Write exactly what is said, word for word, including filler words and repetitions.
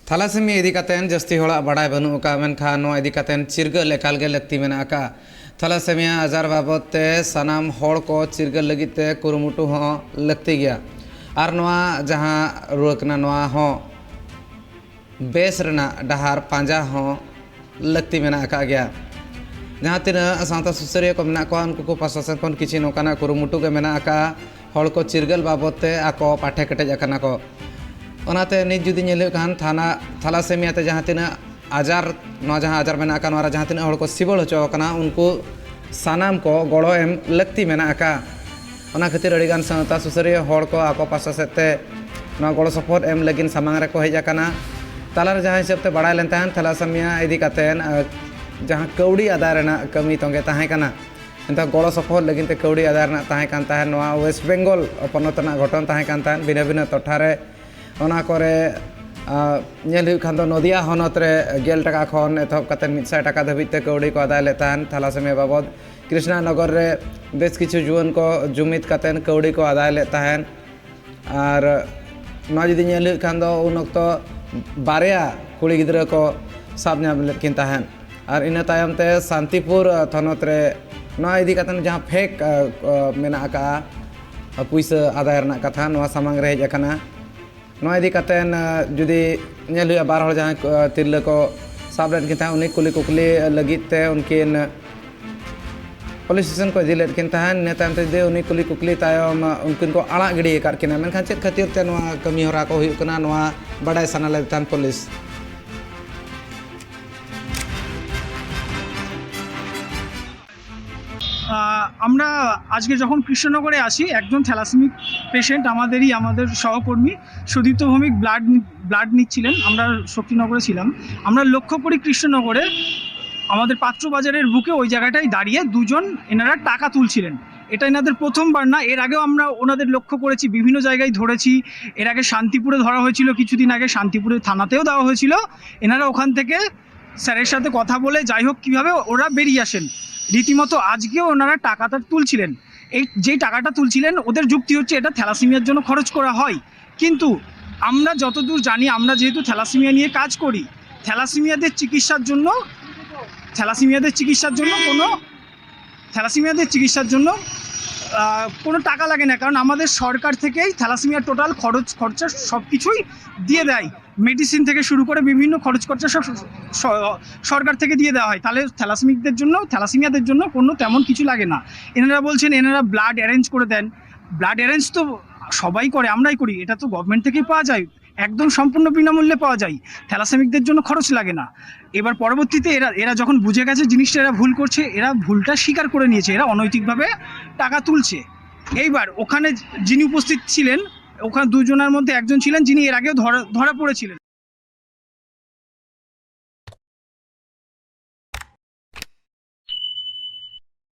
ᱛᱷᱟᱞᱟᱥᱮᱢᱤᱭᱟ ᱤᱫᱤ ᱠᱟᱛᱮᱱ ᱡᱟᱹᱥᱛᱤ ᱦᱚᱲᱟᱜ ᱵᱟᱰᱟᱭ ᱵᱟᱹᱱᱩᱜ ᱟᱠᱟᱫᱼᱟ, ᱢᱮᱱᱠᱷᱟᱱ ᱱᱚᱣᱟ ᱤᱫᱤ ᱠᱟᱛᱮᱱ ᱪᱤᱨᱜᱟᱹᱞ ᱮᱠᱟᱞ ᱜᱮ ᱞᱟᱹᱠᱛᱤ ᱢᱮᱱᱟᱜ ᱟᱠᱟᱫᱼᱟ᱾ ᱛᱷᱟᱞᱟᱥᱮᱢᱤᱭᱟ ᱟᱡᱟᱨ ᱵᱟᱵᱚᱫ ᱛᱮ ᱥᱟᱱᱟᱢ ᱦᱚᱲ ᱠᱚ ᱪᱤᱨᱜᱟᱹᱞ ᱞᱟᱹᱜᱤᱫ ᱛᱮ ᱠᱩᱨᱩᱢᱩᱴᱩ ᱦᱚᱸ ᱞᱟᱹᱠᱛᱤ ᱜᱮᱭᱟ᱾ ᱟᱨ ᱱᱚᱣᱟ ᱡᱟᱦᱟᱸ ᱨᱩᱣᱟᱹ ᱠᱟᱱᱟ, ᱱᱚᱣᱟ ᱦᱚᱸ ᱵᱮᱥ ᱨᱮᱱᱟᱜ ᱰᱟᱦᱟᱨ ᱯᱟᱸᱡᱟ ᱦᱚᱸ ᱞᱟᱹᱠᱛᱤ ᱢᱮᱱᱟᱜ ᱟᱠᱟᱫ ᱜᱮᱭᱟ᱾ ᱡᱟᱦᱟᱸ ᱛᱤᱱᱟᱹᱜ ᱥᱟᱶᱛᱟ ᱥᱩᱥᱟᱹᱨᱤᱭᱟᱹ ᱠᱚ ᱢᱮᱱᱟᱜ ᱠᱚᱣᱟ, ᱩᱱᱠᱩ ᱠᱚ ᱯᱟᱥᱴᱟ ᱥᱮᱱ ᱠᱷᱚᱱ ᱠᱤᱪᱷᱤ ᱱᱚᱝᱠᱟᱱᱟᱜ ᱠᱩᱨᱩᱢᱩᱴᱩ ᱜᱮ ᱢᱮᱱᱟᱜ ᱟᱠᱟᱫᱼᱟ᱾ ᱦᱚᱲ ᱠᱚ ᱪᱤᱨᱜᱟᱹᱞ ᱵᱟᱵᱚᱫ ᱛᱮ ᱟᱠᱚ ᱯᱟᱴᱷᱮ ᱠᱮᱴᱮᱡ ᱟᱠᱟᱱᱟ ᱠᱚ᱾ ᱚᱱᱟᱛᱮ ᱱᱤᱛ ᱡᱩᱫᱤ ᱧᱮᱞ ᱦᱩᱭᱩᱜ ᱠᱷᱟᱱ, ᱛᱷᱟᱱᱟ ᱛᱷᱟᱞᱟᱥᱮᱢᱤᱭᱟ ᱛᱮ ᱡᱟᱦᱟᱸ ᱛᱤᱱᱟᱹᱜ ᱟᱡᱟᱨ, ᱱᱚᱣᱟ ᱡᱟᱦᱟᱸ ᱟᱡᱟᱨ ᱢᱮᱱᱟᱜ ᱟᱠᱟᱫ, ᱱᱚᱣᱟ ᱨᱮ ᱡᱟᱦᱟᱸ ᱛᱤᱱᱟᱹᱜ ᱦᱚᱲ ᱠᱚ ᱥᱤᱵᱚᱲ ᱦᱚᱪᱚ ᱟᱠᱟᱱᱟ, ᱩᱱᱠᱩ ᱥᱟᱱᱟᱢ ᱠᱚ ᱜᱚᱲᱚ ᱮᱢ ᱞᱟᱹᱠᱛᱤ ᱢᱮᱱᱟᱜ ᱟᱠᱟᱫ᱾ ᱚᱱᱟ ᱠᱷᱟᱹᱛᱤᱨ ᱟᱹᱰᱤᱜᱟᱱ ᱥᱟᱶᱛᱟ ᱥᱩᱥᱟᱹᱨᱤᱭᱟᱹ ᱦᱚᱲ ᱠᱚ ᱟᱠᱚ ᱯᱟᱥᱴᱟ ᱥᱮᱫ ᱛᱮ ᱱᱚᱣᱟ ᱜᱚᱲᱚ ᱥᱚᱯᱚᱦᱚᱫ ᱮᱢ ᱞᱟᱹᱜᱤᱫ ᱥᱟᱢᱟᱝ ᱨᱮᱠᱚ ᱦᱮᱡ ᱟᱠᱟᱱᱟ᱾ ᱛᱟᱞᱟᱨᱮ ᱡᱟᱦᱟᱸ ᱦᱤᱥᱟᱹᱵ ᱛᱮ ᱵᱟᱲᱟᱭ ᱞᱮᱱ ᱛᱟᱦᱮᱸᱱ, ᱛᱷᱟᱞᱟᱥᱮᱢᱤᱭᱟ ᱤᱫᱤ ᱠᱟᱛᱮᱱ, ᱟᱨ ᱡᱟᱦᱟᱸ ᱠᱟᱹᱣᱰᱤ ᱟᱫᱟᱭ ᱨᱮᱱᱟᱜ ᱠᱟᱹᱢᱤ ᱛᱚᱸᱜᱮ ᱛᱟᱦᱮᱸ ᱠᱟᱱᱟ, ᱮᱱᱛᱮ ᱜᱚᱲᱚ ᱥᱚᱯᱚᱦᱚᱫ ᱞᱟᱹᱜᱤᱫ ᱛᱮ ᱠᱟᱹᱣᱰᱤ ᱟᱫᱟᱭ ᱨᱮᱱᱟᱜ ᱛᱟᱦᱮᱸ ᱠᱟᱱ ᱛᱟᱦᱮᱸᱫ᱾ ᱱᱚᱣᱟ ᱳᱭᱮᱥᱴ ᱵᱮᱝᱜᱚᱞ ᱯᱚᱱᱚᱛ ᱨᱮᱱᱟᱜ ᱜᱷᱚᱴᱚᱱ ᱛᱟᱦᱮᱸ ᱠᱟᱱ ᱛᱟᱦᱮᱸᱫ᱾ ᱵᱷᱤᱱᱟᱹ ᱵᱷᱤᱱᱟᱹ ᱴᱚᱴᱷᱟ ᱨᱮ, ᱚᱱᱟ ᱠᱚᱨᱮ, ᱟ, ᱧᱮᱞ ᱦᱩᱭᱩᱜ ᱠᱷᱟᱱ ᱫᱚ, ᱱᱚᱫᱤᱭᱟ ᱦᱚᱱᱚᱛ ᱨᱮ ᱜᱮᱞ ᱴᱟᱠᱟ ᱠᱷᱚᱱ ᱮᱛᱚᱦᱚᱵ ᱠᱟᱛᱮ ᱢᱤᱫ ᱥᱟᱭ ᱴᱟᱠᱟ ᱫᱷᱟᱹᱵᱤᱡ ᱛᱮ ᱠᱟᱹᱣᱰᱤ ᱠᱚ ᱟᱫᱟᱭ ᱞᱮᱫ ᱛᱟᱦᱮᱸᱫ ᱛᱷᱟᱞᱟᱥᱮᱢᱤᱭᱟ ᱵᱟᱵᱚᱫ᱾ ᱠᱨᱤᱥᱱᱟ ᱱᱚᱜᱚᱨ ᱨᱮ ᱵᱮᱥ ᱠᱤᱪᱷᱩ ᱡᱩᱣᱟᱹᱱ ᱠᱚ ᱡᱩᱢᱤᱫ ᱠᱟᱛᱮ ᱠᱟᱹᱣᱰᱤ ᱠᱚ ᱟᱫᱟᱭ ᱞᱮᱫ ᱛᱟᱦᱮᱸᱫ᱾ ᱟᱨ ᱱᱚᱣᱟ ᱡᱩᱫᱤ ᱧᱮᱞ ᱦᱩᱭᱩᱜ ᱠᱷᱟᱱ ᱫᱚ, ᱩᱱ ᱚᱠᱛᱚ ᱵᱟᱨᱭᱟ ᱠᱩᱲᱤ ᱜᱤᱫᱽᱨᱟᱹ ᱠᱚ ᱥᱟᱵ ᱧᱟᱢ ᱞᱮᱫ ᱠᱤᱱ ᱛᱟᱦᱮᱸᱫ᱾ ᱟᱨ ᱤᱱᱟᱹ ᱛᱟᱭᱚᱢ ᱛᱮ ᱥᱟᱱᱛᱤᱯᱩᱨ, ᱟ, ᱛᱷᱚᱱᱚᱛ ᱨᱮ ᱱᱚᱣᱟ ᱤᱫᱤ ᱠᱟᱛᱮ ᱡᱟᱦᱟᱸ ᱯᱷᱮᱠ, ᱟ, ᱟ, ᱢᱮᱱᱟᱜ ᱟᱠᱟᱫᱼᱟ, ᱟ, ᱯᱩᱭᱥᱟᱹ ᱟᱫᱟᱭ ᱨᱮᱱᱟᱜ ᱠᱟᱛᱷᱟ, ᱱᱚᱣᱟ ᱥᱟᱢᱟᱝ ᱨᱮ ᱦᱮᱡ ᱟᱠᱟᱱᱟ᱾ ᱱᱚᱣᱟ ᱤᱫᱤ ᱠᱟᱛᱮ, ᱟ, ᱡᱩᱫᱤ ᱧᱮᱞ ᱦᱩᱭᱩᱜᱼᱟ, ᱵᱟᱨ ᱦᱚᱲ ᱡᱟᱦᱟᱸᱭ ᱠᱚ, ᱟ, ᱛᱤᱨᱞᱟᱹ ᱠᱚ ᱥᱟᱵ ᱞᱮᱫ ᱠᱤᱱ ᱛᱟᱦᱮᱸᱫ, ᱩᱱᱤ ᱠᱩᱞᱤ ᱠᱩᱠᱞᱤ ᱞᱟᱹᱜᱤᱫ ᱛᱮ ᱩᱱᱠᱤᱱ ᱯᱩᱞᱤᱥ ᱥᱴᱮᱥᱚᱱ ᱠᱚ ᱤᱫᱤ ᱞᱮᱫ ᱠᱤᱱ ᱛᱟᱦᱮᱸᱫ᱾ ᱤᱱᱟᱹ ᱛᱟᱭᱚᱢ ᱛᱮ ᱡᱩᱫᱤ ᱩᱱᱤ ᱠᱩᱞᱤ ᱠᱩᱠᱞᱤ ᱛᱟᱭᱚᱢ, ᱟ, ᱩᱱᱠᱤᱱ ᱠᱚ ᱟᱲᱟᱜ ᱜᱤᱰᱤ ᱟᱠᱟᱫ ᱠᱤᱱᱟ᱾ ᱢᱮᱱᱠᱷᱟᱱ ᱪᱮᱫ ᱠᱷᱟᱹᱛᱤᱨ ᱛᱮ ᱱᱚᱣᱟ ᱠᱟᱹᱢᱤ ᱦᱚᱨᱟ ᱠᱚ ᱦᱩᱭᱩᱜ ᱠᱟᱱᱟ, ᱱᱚᱣᱟ ᱵᱟᱰᱟᱭ ᱥᱟᱱᱟ ᱞᱮᱫ ᱛᱟᱦᱮᱸᱫ ᱯᱩᱞᱤᱥ᱾ আহ, আমরা আজকে যখন কৃষ্ণনগরে আসি, একজন থ্যালাসেমিক পেশেন্ট আমাদেরই, আমাদের সহকর্মী সুদীপ্ত ভৌমিক ব্লাড, ব্লাড নিচ্ছিলেন। আমরা শক্তিনগরে ছিলাম। আমরা লক্ষ্য করি কৃষ্ণনগরে আমাদের পাত্র বাজারের বুকে ওই জায়গাটায় দাঁড়িয়ে দুজন এনারা টাকা তুলছিলেন। এটা এনাদের প্রথমবার না, এর আগেও আমরা ওনাদের লক্ষ্য করেছি, বিভিন্ন জায়গায় ধরেছি। এর আগে শান্তিপুরে ধরা হয়েছিল, কিছুদিন আগে শান্তিপুরের থানাতেও দেওয়া হয়েছিল। এনারা ওখান থেকে স্যারের সাথে কথা বলে, যাই হোক, কীভাবে ওরা বেরিয়ে আসেন। রীতিমতো আজকেও ওনারা টাকাটা তুলছিলেন। এই যেই টাকাটা তুলছিলেন, ওদের যুক্তি হচ্ছে এটা থ্যালাসেমিয়ার জন্য খরচ করা হয়, কিন্তু আমরা যতদূর জানি, আমরা যেহেতু থ্যালাসেমিয়া নিয়ে কাজ করি, থ্যালাসেমিয়াদের চিকিৎসার জন্য, থ্যালাসেমিয়াদের চিকিৎসার জন্য কোনো থ্যালাসেমিয়াদের চিকিৎসার জন্য আহ, কোনো টাকা লাগে না, কারণ আমাদের সরকার থেকেই থ্যালাসেমিয়ার টোটাল খরচ খরচা সব কিছুই দিয়ে দেয়। মেডিসিন থেকে শুরু করে বিভিন্ন খরচ খরচা সব স- সরকার থেকে দিয়ে দেওয়া হয়। তাহলে থ্যালাসেমিকদের জন্য, থ্যালাসেমিয়াদের জন্য কোনো তেমন কিছু লাগে না। এনারা বলছেন এনারা ব্লাড অ্যারেঞ্জ করে দেন। ব্লাড অ্যারেঞ্জ তো সবাই করে, আমরাই করি, এটা তো গভর্নমেন্ট থেকেই পাওয়া যায়, একদম সম্পূর্ণ বিনামূল্যে পাওয়া যায়। থ্যালাসেমিকদের জন্য খরচ লাগে না। এবার পরবর্তীতে এরা এরা যখন বুঝে গেছে জিনিসটা এরা ভুল করছে, এরা ভুলটা স্বীকার করে নিয়েছে, এরা অনৈতিকভাবে টাকা তুলছে। এইবার ওখানে যিনি উপস্থিত ছিলেন, ওখানে দুজনের মধ্যে একজন ছিলেন যিনি এর আগেও ধরা ধরা পড়েছিলেন।